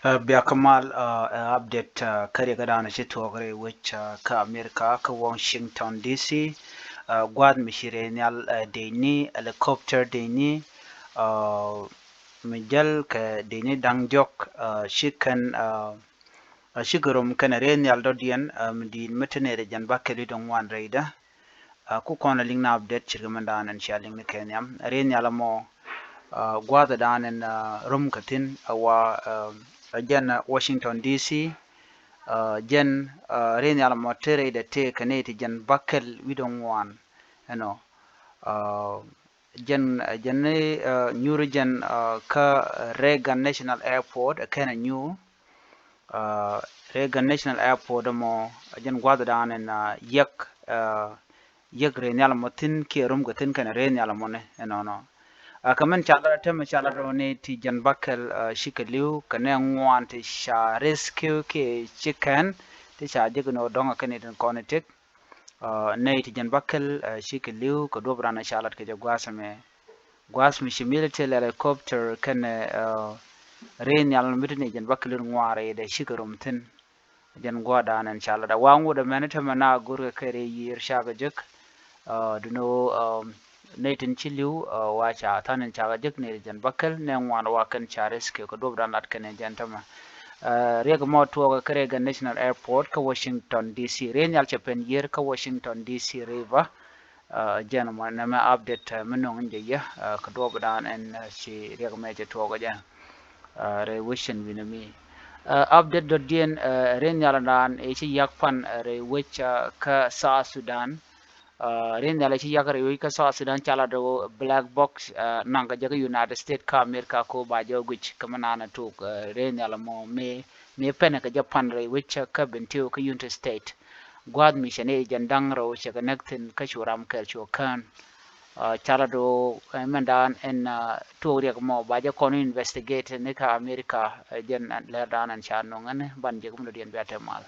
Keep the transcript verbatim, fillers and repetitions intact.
Ɛ, bia kä mal, ɛ, ɛ update, ɛ, kä riɛk kä da̱a̱n ci tuɔɔk rɛy wec, ɛ, kä America kä Washington D C. Ɛ, gua̱a̱th mi ci rɛy nhial, ɛ, dec ni helicopter dec ni, ɛ, mi jäl kɛ dec ni da̱ŋ diɔ̱k, ɛ, ci kɛn, ɛ, ɛ, cikɛ rom kɛn rɛy nhial dɔ̱diɛn, ɛ, mi di̱i̱t mi te nɛy rɛy jɛn bäkɛl wi̱cdɛ ŋuan rɛydä. Ɛ, ku kɔn ɛ liŋ ni update ce̱tkɛ min da̱a̱n ɛn cia liŋ ni kɛ nhiam. Rɛy nhial ɛmɔ, ɛ, gua̱a̱th ɛ da̱a̱n ɛn, ɛ, rom kɛ thi̱n ɛ wa, ɛ, ɛ jɛn, ɛ, Washington D C. Ɛ, jɛn, ɛ, rɛy nhial ɛmɔ te rɛydɛ tëë kɛ nɛy ti jɛn bäkɛl wi̱cdɛ ŋuan ɛnɔ. Ɛ, jɛn, ɛ, jɛn ni, ɛ, nyuuri jɛn, ɛ, kä Reagan National Airport, ɛ, kɛn ɛ nyuur. Ɛ, Reagan National Airport ɛmɔ, ɛ, jɛn gua̱a̱th ɛ da̱a̱n ɛn, ɛ, yäk, ɛ, yäk rɛy nhial ɛmɔ thi̱n kiɛ rom kɛ thi̱n kɛn rɛy nhial ɛmɔ ni ɛnɔnɔ. Ɛ, kɛ min ca lat ɛ tämɛ ca lat ɛ ni ti jɛn bäkɛl, ɛ, cikɛ li̱w kɛ nɛy ŋuan ti ca rescue kiɛ ci kɛn ti ca jek ni ɣöö dɔ̱ŋ ɛ kɛn itin kɔn itek. Ɛ, nɛy ti jɛn bäkɛl, ɛ, cikɛ li̱w kɛ duɔ̱p ran ɛ ca lat kɛ jɛ gua̱a̱th ɛmɛ. Gua̱a̱th mi ci military helicopter kɛnɛ, ɛ, rɛy nhial mi te nɛy jɛn bäkɛl wi̱cdɛ ŋuan rɛydɛ cikɛ rom thi̱n. Jɛn gua̱a̱th da̱a̱n ɛn ca lat ɛ waŋ wut ɛmɛn tämɛ na go̱rkɛ kɛ rɛy yiër cakɛ jek. Ɛ, duno, ɛ, nɛy tin ci li̱w, ɛ, wa ca tha̱a̱n ɛn cakɛ jek nɛy jɛn bäkɛl nɛy ŋuan wa kɛn ca rescue kɛ duɔ̱p da̱a̱n lat kɛn ɛ jɛn tämɛ. Ɛ, riɛk mɔ tuɔɔkɛ kä Reagan National Airport kä Washington D C. Rɛy nhial cɛ pɛn yiër kä Washington D C river. Ɛ, jɛn mɔ nɛmɛ update, ɛ, mi nöŋ in jɛ yɛ, ɛ, kɛ duɔ̱p da̱a̱n ɛn, ɛ, ci riɛk mɛ cɛ tuɔɔkɛ jɛ. Ɛ, rɛy wec cɛn wi̱nɛ mi. Ɛ, update dɔ̱diɛn, ɛ, rɛy nhial da̱a̱n ɛ ci yak pan, ɛ, rɛy wec, ɛ, kä South Sudan. Ɛ, rɛy nhial ɛ ci yak rɛy wec kä South Sudan ca lat ɛ ɣöö black box, ɛ, naŋ kɛ jɛ kä United States kä America ko ba jɛ guic kɛ mi naan ɛ tok, ɛ, rɛy nhial mɔ mi, mi pɛnɛ kɛ jɛ pan rɛy wec kä Bentiu kä United States. Gua̱a̱th mi cɛ ni jɛn da̱ŋ rɛw cɛ kɛ näk thi̱n kä cu ram kɛl cu kään. Ɛ, ca lat ɛ ɣöö, ɛ, mɛn da̱a̱n ɛn, ɛ, tuɔɔk riɛk mɔ ba jɛ kɔn investigate ni kä America, ɛ, jɛn lɛr da̱a̱n ɛn ca nöŋ ɛn ban jɛ kä mi dɔ̱diɛn bia te mal.